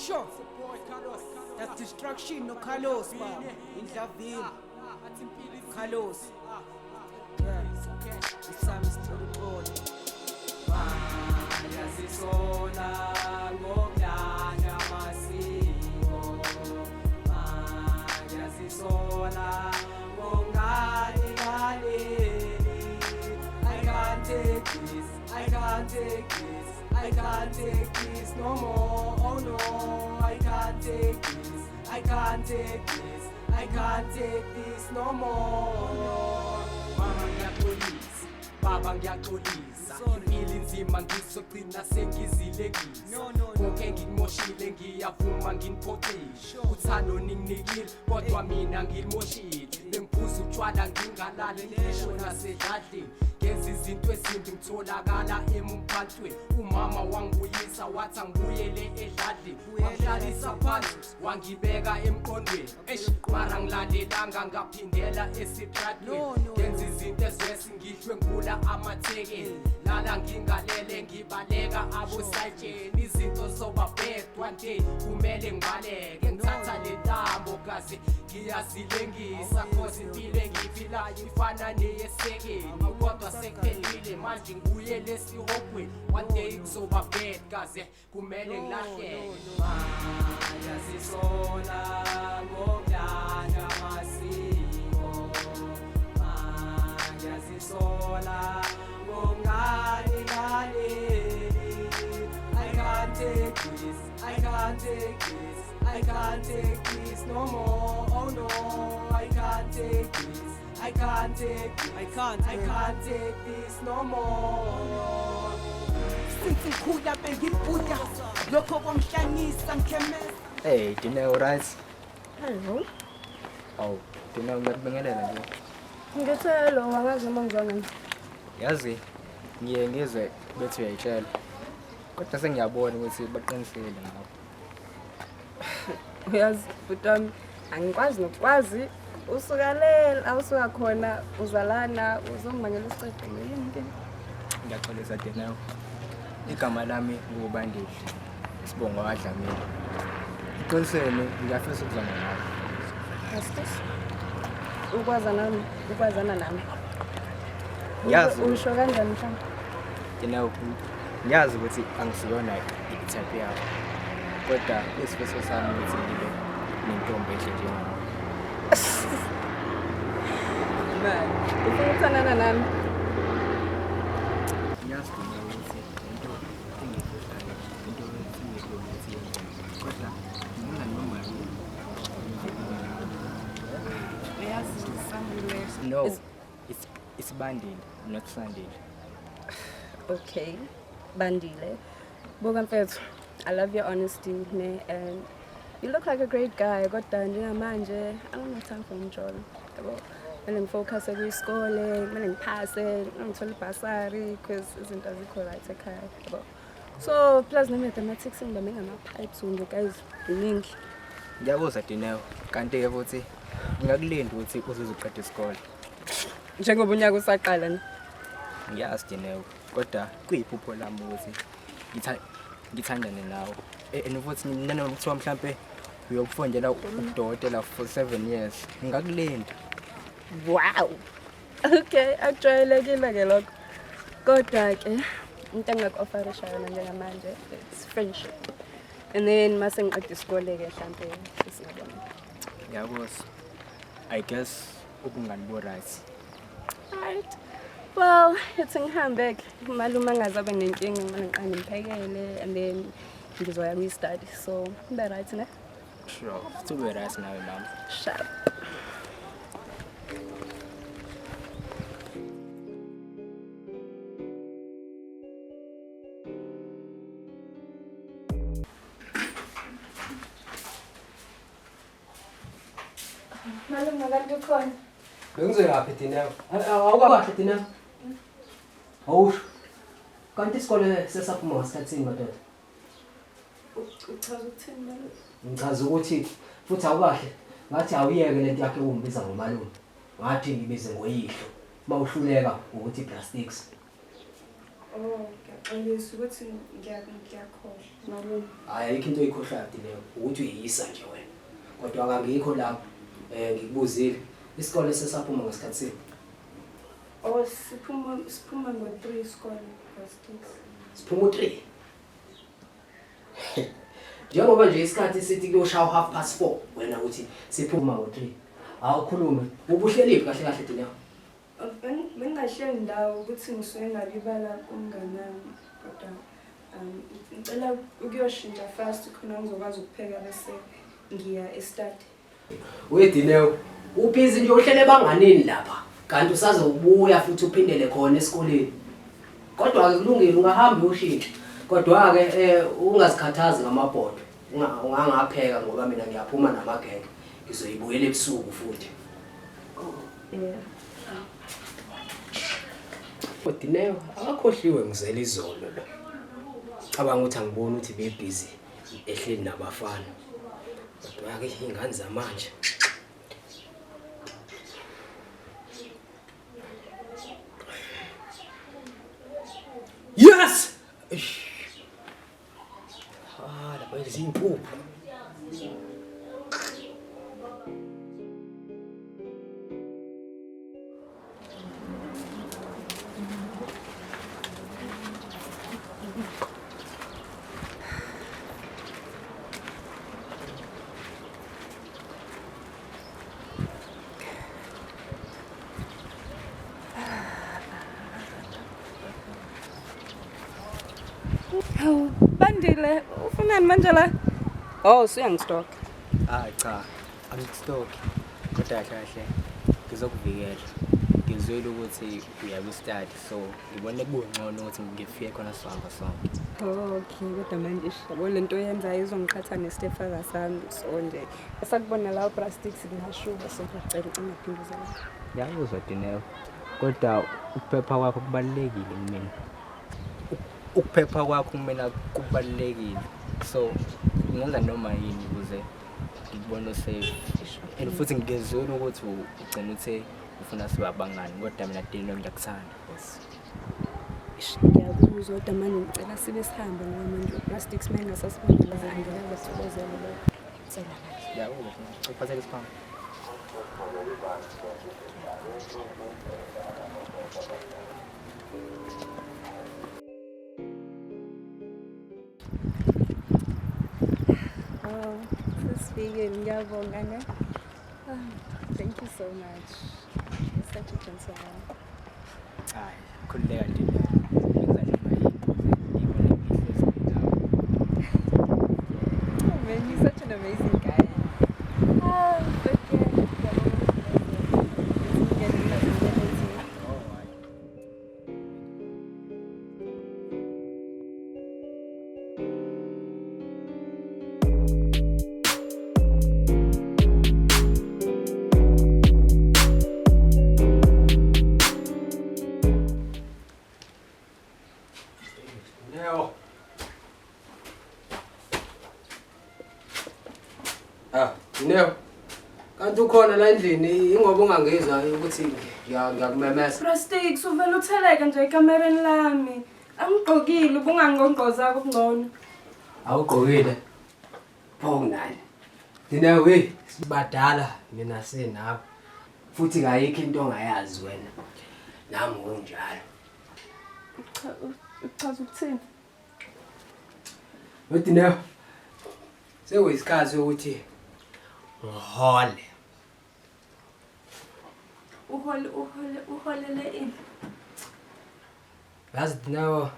Sure. That's destruction no Carlos baba. Indlavini. Carlos. Yeah. Isami sithola uxolo. Bayazisola ngokulanda amasiko. Bayazisola ngokunganilaleli. I can't take this, I can't take this, I can't take this no more. Oh no, I can't take this, I can't take this, I can't take this no more. Mama ngiyaxolisa, baba ngiyaxolisa. Impilo inzima ngizogcina sengizilengisa. No, no, no. Konke ngikumoshile ngiyavuma nginiphoxile. Uthando ninginikile kodwa mina ngilimoshile. Bengiphuza utshwala ngingalali ngisho nasedladleni. Ngenza izinto ezimbi ngitholakala emumphantweni. Umama wangibuyisa wathi angibuyele edladleni. Wangihlalisa phansi wangibeka emqondweni. Eish mara ngilalelanga ngaphindela esitradweni. No, no, Ngenza izinto ezwesi ngidlwengula amathekeni. Lala ngingalele ngibaleka abosayitsheni. Izinto zoba bad one day kumele ngibaleke. Ngithatha le ntambo kaze ngiyazilengisa cause impilo engiyiphilayo ifana neyesekeni. Kodwa sekuphelile manje ngibuyele esihogweni. One day kuzoba bad kaze kumele ngilahleke. Bayazisola ngokulanda amasiko. Bayazisola ngokunganilaleli. I can't take this, I can't take this, I can't take this no more. Oh no, I can't take this, I can't take this, I can't, I can't take this no more. Since ngikhula bengibhuda lokho kwangihlanyisa ngikhemeza. Hey, Dineo, right? Hello. Awu, Dineo ngiyakubingelela nje. Ngithe hello, angazi noma ngizwa. Yazi ngiye ngizwe bethi uyayitshela. Kodwa sengiyabona ukuthi baqinisile ngakho. Uyazi bhuti wami, angikwazi nokwazi usuka le la usuka khona uzalana uzongibangela isicefe yini ke? Ngiyaxolisa Dineo. Igama lami nguBandile. Isibongo kaDlamini. Eqinisweni ngiyafisa ukuzwana nawe. Justice. Ukwazana nami, ukwazana nami. Yazi. Usho kanjani mhlawumbe? Dineo, ngiyazi ukuthi angisiyona i-type yakho. Kodwa isifiso sami ukuthi ngibe nentombi enhle njengawe. Man, ufuna ukuthandana nami? Ngiyazi Dineo ukuthi into engiyifisayo, into engifuna ukuthi yenzeke. Kodwa ngifuna noma yini. Uyazi Sandile. No, it's Bandile, not Sandile. Okay, Bandile. Buka mfethu, I love your honesty ne and you look like a great guy kodwa njengamanje I don't have time for umjolo. Yabo. Kumele ngifocus kwisikole, kumele ngiphase, kumele ngithole ibhasari because izinto azikho right ekhaya. Yabo. So plus ne-mathematics ngibambe ngama-pipes nje guys, iningi. Ngiyakuzwa Dineo, kanti-ke futhi ngingakulinda ukuthi uze uqede isikole. Njengoba unyaka usaqala ne. Ngiyazi Dineo, kodwa kuyiphupho lami ukuthi ngithandane nawe. And futhi nanoma kuthiwa mhlampe uyokufundela ubudokotela for 7 years, ngingakulinda. Wow. Okay, akujwayelekile ke lokho. Kodwa ke into engaku-offerisha yona njengamanje it's friendship. And then mase ngiqeda isikole ke mhlampe singabona. Ngiyakuzwa. I guess ubungani bo right. Right. Well, ithi ngihambe ke. Umalume angaze abe nenkinga kumele ngiqale ngimphekele and then ngizoya kwi-study. So, be right ne? Sure. Sube right nawe mama. Sharp. Malume kanti ukhona? Bengizoyaphi Dineo? Awukahle Dineo? Awusho. Kanti isikole sesaphuma ngasikhathini madoda? Uchaza ukuthini malume? Ngichaza ukuthi futhi awukahle. Ngathi awuyeke lento yakhe ukungibiza ngomalume. Ngathi ngibize ngoyihlo. Mawuhluleka ukuthi plastics. Oh, ngiyaxolisa ukuthi ngiyakhohlwa. Malume. Hhayi ayikho into oyikhohlwayo Dineo, ukuthi uyeyisa nje wena. Kodwa akangikho lapho. Ngikubuzile. Isikole sesaphuma ngesikhathi sini? Oh, siphuma ngo-3 isikole, Bra Sticks. Siphuma u-3. Njengoba nje isikhathi sithi kuyoshaya u-4:30, wena uthi siphuma ngo-3. Awukhulume. Ubuhleliphi kahle kahle Dineo? Bengingahleli ndawo ukuthi ngisuke ngalibala kumngani wami, kodwa ngicela ukuyoshintsha fast khona ngizokwazi ukupheka bese ngiya e-study. WeDineo, ubhizi nje uhlele banganini lapha, kanti usazobuya futhi uphindele khona esikoleni. Kodwa-ke kulungile ungahamba uyoshintsha. Kodwa-ke ungazikhathazi ngamabhodwe. Ungangapheka ngoba mina ngiyaphuma namagenge. Ngizoyibuyela ebusuku futhi. Yeah. Dineo, akakhohliwe ngizela izolo lo. Cabanga ukuthi angiboni ukuthi bebhizi ehleli nabafana. Kodwa-ke iy'ngane zamanje. Yes! Eish. Ah, lapha izimpuphu. Hawu, Bandile, ufunani manje la? Oh, usuyangistalk. Ah cha, angikustalk. Kodwa kahle kahle ngizokuvikela. Ngizwile ukuthi uya kwi-study, so ngibone kungcono ukuthi ngifike khona sihamba sonke. Oh, okay, kodwa manje ish, yabo le nto oyenzayo izongiqhatha ne-stepfather sami, so nje esakubona la uBra Sticks ngingashuba, so ngiyacela ungaphinde uze la. Ngiyakuzwa Dineo, kodwa ukuphepha kwakho kubalulekile kumina. Ukuphepha kwakho kumina kubalulekile. So ngingenza noma yini ukuze ngikubone safe. And futhi ngizwile ukuthi ugcina uthe ufuna sibe abangani, kodwa mina Dineo ngiyakuthanda boss. Ish, ngiyakuzwa kodwa manje ngicela sibe sihambe ngoba manje uBra Sticks uma engasasiboni la angeke asithokozele lokho. Ngicela manje. Ngiyakuzwa, uphathele isikhwama. Oh, sesifikile, ngiyabonga ne. Ah, thank you so much. You're such a gentleman. Hayi, khululeka Dineo. Ngenza noma yini ukuze ngibone ngihlezi nawe. Oh man, you're such an amazing guy. Ah, but yeah, ngiyabonga. Ngiyabonga. Oh, hayi. Neo. Ah, Neo. Kanti ukhona la endlini ingoba ungangizwa ukuthi ngiyakumemeza. Bra Sticks, uvele utheleke nje ekamereni lami. Angigqokile, ubungangqongqoza okungcono. Awugqokile. Pho kunani? Dineo, hey, sibadala mina senawe. Futhi kayikho into ongayazi wena. Nami ngokunjalo. Cha, uchaza ukuthini? Dineo, sekuyisikhathi sokuthi ngihole. Uhole, uhole, uholele ini? Yazi Dineo,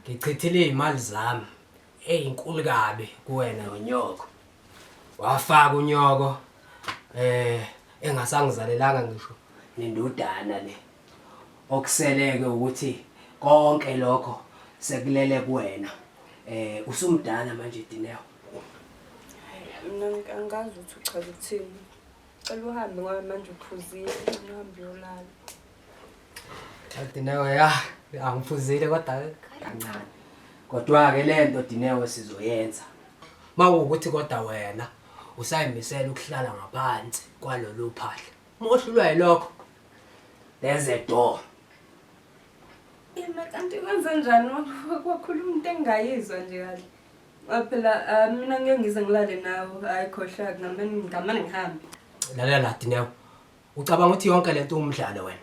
ngichithile iy'mali zami ey'nkulu kabi kuwena nonyoko. Wafaka unyoko engasangizalelanga ngisho nendodana le. Okuseleke ukuthi konke lokho sekulele kuwena. Usumdala manje Dineo. Mina angazi ukuthi uchaza ukuthini. Cela uhambe ngoba manje uphuzile, uhambe uyolala. Dineo ya, angiphuzile kodwa kancane. Kodwa-ke le nto Dineo sizoyenza. Mawukuthi kodwa wena usayimisela ukuhlala ngaphansi kwalolu phahla. Uma uhlulwa yilokho, there's a door. Ima kanti kwenze njani wakhuluma into engingayizwa nje kahle. Ngoba phela mina ngeke ngize ngilale nawe. Hayi khohlwa ngamane ngihambe. Lalela la Dineo. Ucabanga ukuthi yonke lento umdlalo wena.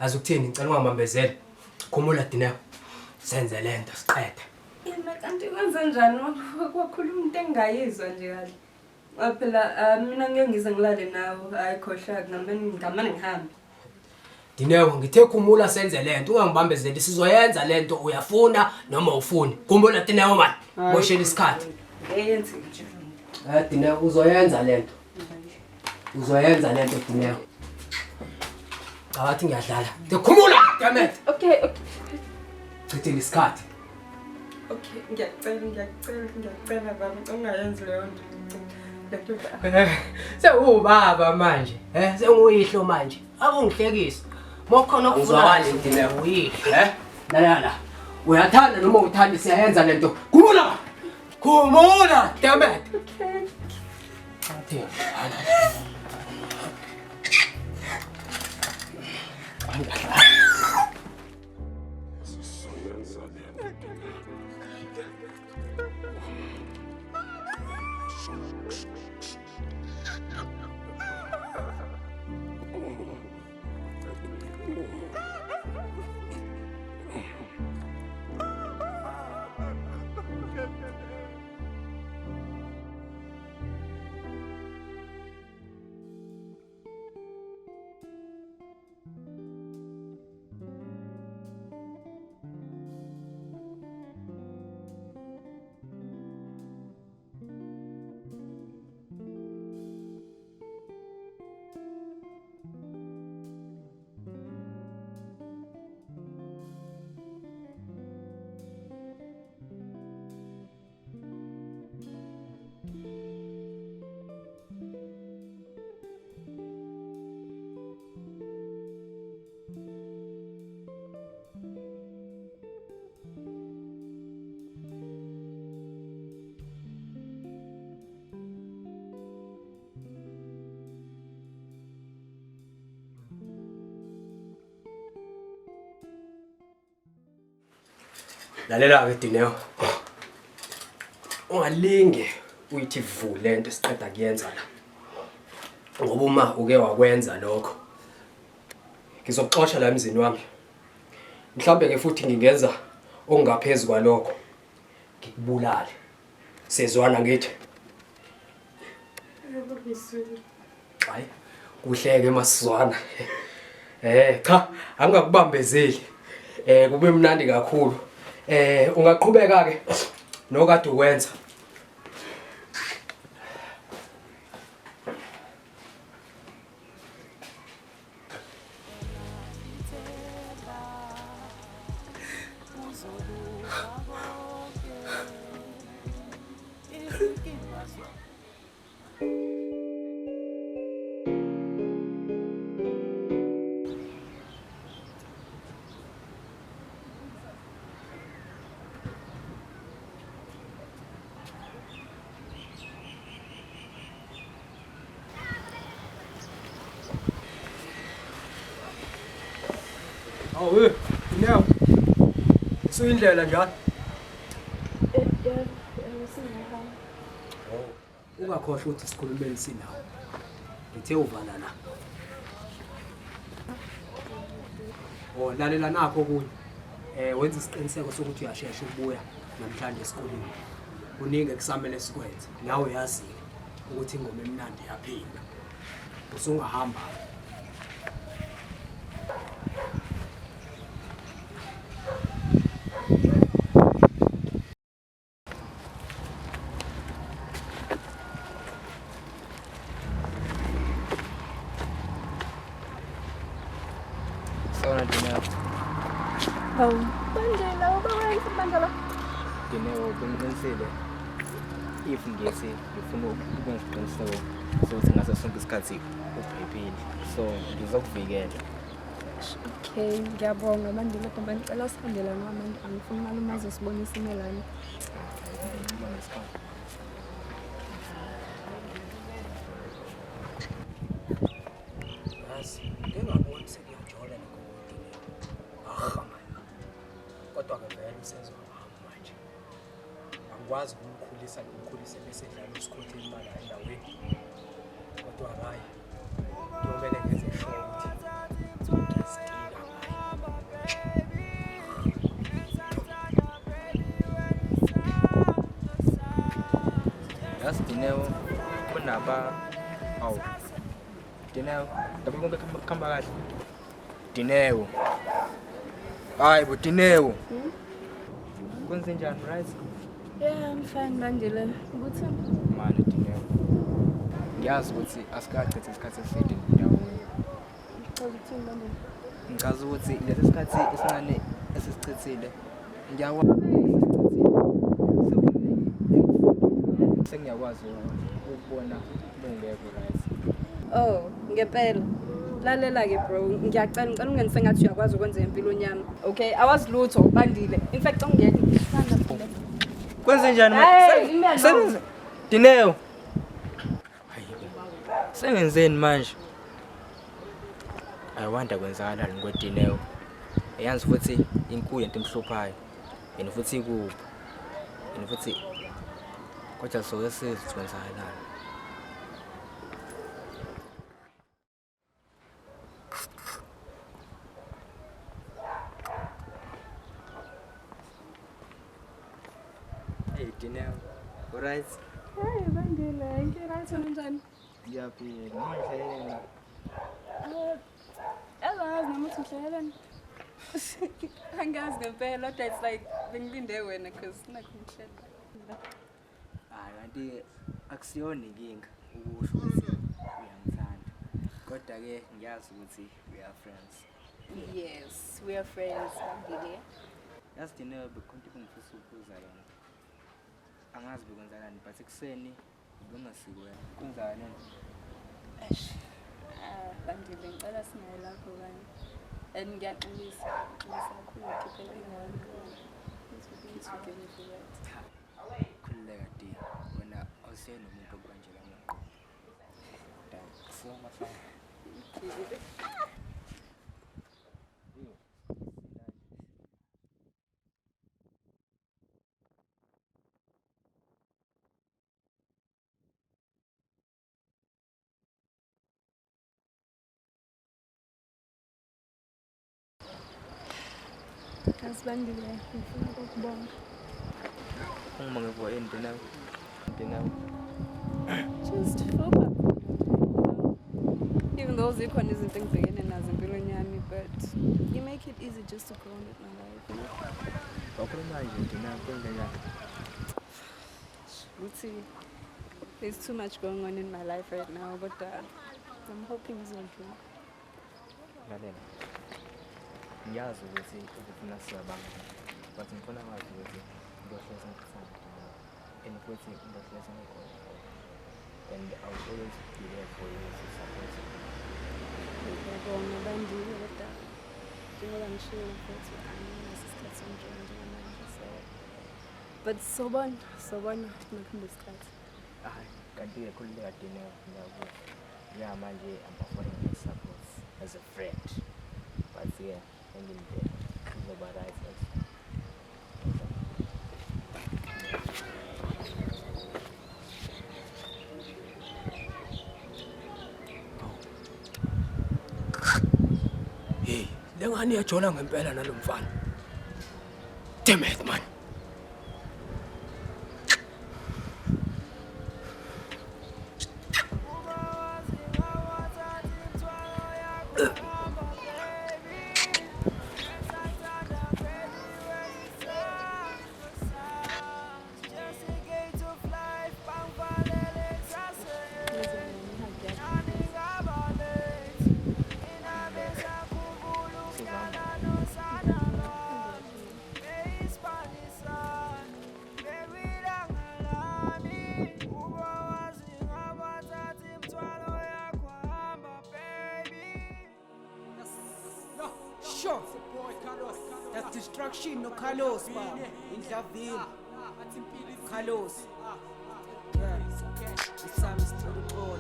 Yazi ukuthini ngicela ungambambezeli. Khumula Dineo. Senze lento siqede. Ima kanti kwenze njani wakhuluma into engingayizwa nje kahle. Ngoba phela mina ngeke ngize ngilale nawe. Hayi khohlwa ngamane ngihambe. Dineo ngithe khumula senze lento ungangibambezeli sizoyenza lento uyafuna noma ufuni. Khumbula Dineo man. Boshela isikhathi. Ngeyenze nje. Eh Dineo uzoyenza lento. Uzoyenza lento Dineo. Cabathi ngiyadlala. Ndikhumula damn it. Okay, okay. Chithile isikhathi. Okay, ngiyacela, ngiyacela, ngiyacela baba, ungayenzi leyo nto. Lento Sewubaba manje, eh senguyihlo manje. Akungihlekisa. Mokhona okufunayo Dineo uyihlo, eh? La la. Uyathanda noma uthanda siyayenza lento. Khumula. Khumula, damn it. Okay. Athi. Lalela-ke Dineo. Ungalinge uyithi vu lento esiqeda kuyenza la. Ngoba uma uke wakwenza lokho ngizokuxosha la emzini wami. Mhlambe ke futhi ngingenza okungaphezulu kwalokho. Ngikubulale. Sezwana ngithi. Hayi kuhleke masizwana. Cha angingakubambezeli. Kube mnandi kakhulu. Ungaqhubeka ke nokade ukwenza. Awu, Dineo. Isuyindlela njalo. Ungakhohlwa ukuthi sikhulumeni sinawo. Ngithe uvala la. Oh, lalela nakho okunye. Wenza isiqiniseko sokuthi uyashesha ukubuya namhlanje esikoleni. Kuningi ekusamele sikwenze. Nawe uyazi ukuthi ingoma emnandi iyaphinda. Usungahamba. Sawubona Dineo. Hawu, Bandela, uba wenza Bandela. Dineo, bengiqinisile. If ngithi ngifuna ukwenza isiqiniseko sokuthi ngaso sonke isikhathi uphephile. So ngizokuvikela. Okay, ngiyabonga Bandela, kodwa ngicela sihambe la ngoba manje angifuni umalume azosibona isimelane. Yazi, ngingaboni sekuyajola lokho Dineo. Ah man. Kodwa-ke vele usezobaba manje. Angikwazi ukumkhulisa ngimkhulise bese edlala usikhotheni imali endaweni. Kodwa hhayi, kuyomele ngenze sure ukuthi ngiyazidinga ngaye. Yazi Dineo, kunaba awu. Dineo, ngabe konke kuhamba kahle? Dineo. Hayi bo Dineo. Kwenze njani right? Yeah, I'm fine Bandile. Ukuthi Manje Dineo. Ngiyazi ukuthi asikachithe isikhathi eside ndawonye. Chaza ukuthini Bandile? Ngichaza ukuthi lesi sikhathi esincane esisichithile ngiyakwazi sengiyakwazi ukubona bungekho right. Oh, ngempela. Lalela ke bro, ngiyacela ngicela ungenise ngathi uyakwazi ukwenza impilo yami. Okay, awazi lutho Bandile. In fact ungiyeke ngishana. Kwenze njani Hey, leave me alone. Sebenze. Dineo. Hayibo. Sengenzeni manje? I wonder kwenzakalani ngoDineo. Yazi futhi inkulu into emhluphayo. Yena futhi ikuphi? Yena futhi kodwa soke sizwe ukuthi kwenzakalani. Hey Dineo. Alright. Hey Bandile, ngi-right wena unjani? Ngiyaphila. Noma ngihlalele Ezazi noma uthi ngihlaleleni? Angazi ngempela kodwa it's like bengilinde wena cause nakho ngihlela. Hayi kanti akusiyona inkinga ukusho ukuthi uyangithanda. Kodwa ke ngiyazi ukuthi we are friends. Yes, we are friends Bandile. Yazi Dineo bekhona into engifisa ukubuza yona. Angazi bekwenzakalani but ekuseni ubungasiko wena. Kwenzakalani? Eish. Ah, Bandile ngicela singayi lapho kanye. And ngiyaxolisa, ngiyaxolisa kakhulu ngikhiphela ingane. Please forgive me for that. Khululeka D. Wena awusiyena umuntu okubanjela amaqoqo. So mafana. Yazi Bandile, ngifuna ukukubonga. Uma ngivuka yini Dineo? Dineo. Just for you know. Even though zikhona izinto engibhekene nazo empilweni yami, but you make it easy just to go on with my life. Wakhuluma nje Dineo kwenzenjani? Ukuthi there's too much going on in my life right now, but I'm hoping izodlula. Lalela. Ngiyazi ukuthi ubufuna siyabanga. But ngifuna wazi ukuthi ngiyohlezi ngikuthanda Dineo. And futhi ngiyohlezi ngikhona. And I will always be there for you to support you. Ngiyabonga Bandile, kodwa njengoba ngishilo futhi anginaso isikhathi somjovo njengamanje, so but sobona sobona makuhambe isikhathi. Hayi, kanti-ke khululeka Dineo, ngiyakuzwa. Njengamanje I'm offering my support as a friend. But yeah, engimdele. Kuzoba right. Hey, le ngane iyajola ngempela nalo mfana. Damn it man. Sure. That's distraction no Carlos baba. Indlavini. Carlos. Yeah. Isami sithola uxolo.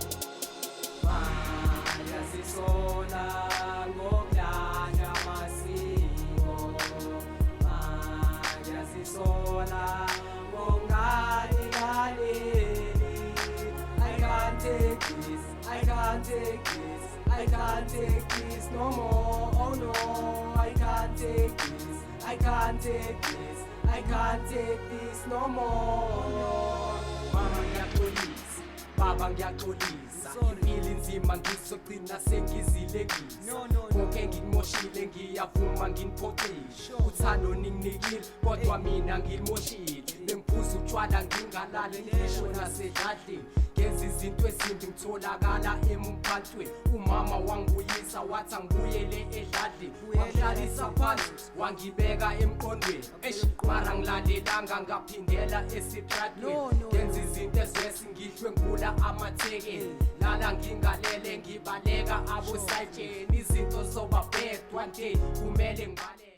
Bayasisola ngokulanda amasiko. Ngiyazisola ngonganilaleli. I can't take this, I can't take this, I can't take this no more. Oh no, I can't take this, I can't take this, I can't take this no more. Mama ngiyaxolisa, baba ngiyaxolisa. Impilo inzima, ngizogcina sengizilekisa. Konke ngikumoshile, ngiyavuma nginiphoxile. Uthando ninginikile, kodwa mina ngilimoshile. Bengiphuza utshwala ngingalali, ngisho nasedladleni. Ngenza izinto ezimbi, ngitholakala emphantweni. Umama wangibuyisa, wathi angibuyele edladleni. Wangihlalisa phansi, wangibeka emqondweni. Eish, mara ngilalelanga, ngaphindela esitradweni. Ngenza izinto ezwesi, ngidlwengula amathekeni. Lala ngingalele, ngibaleka abosayitsheni. Izinto zoba bad one day, kumele ngibaleke.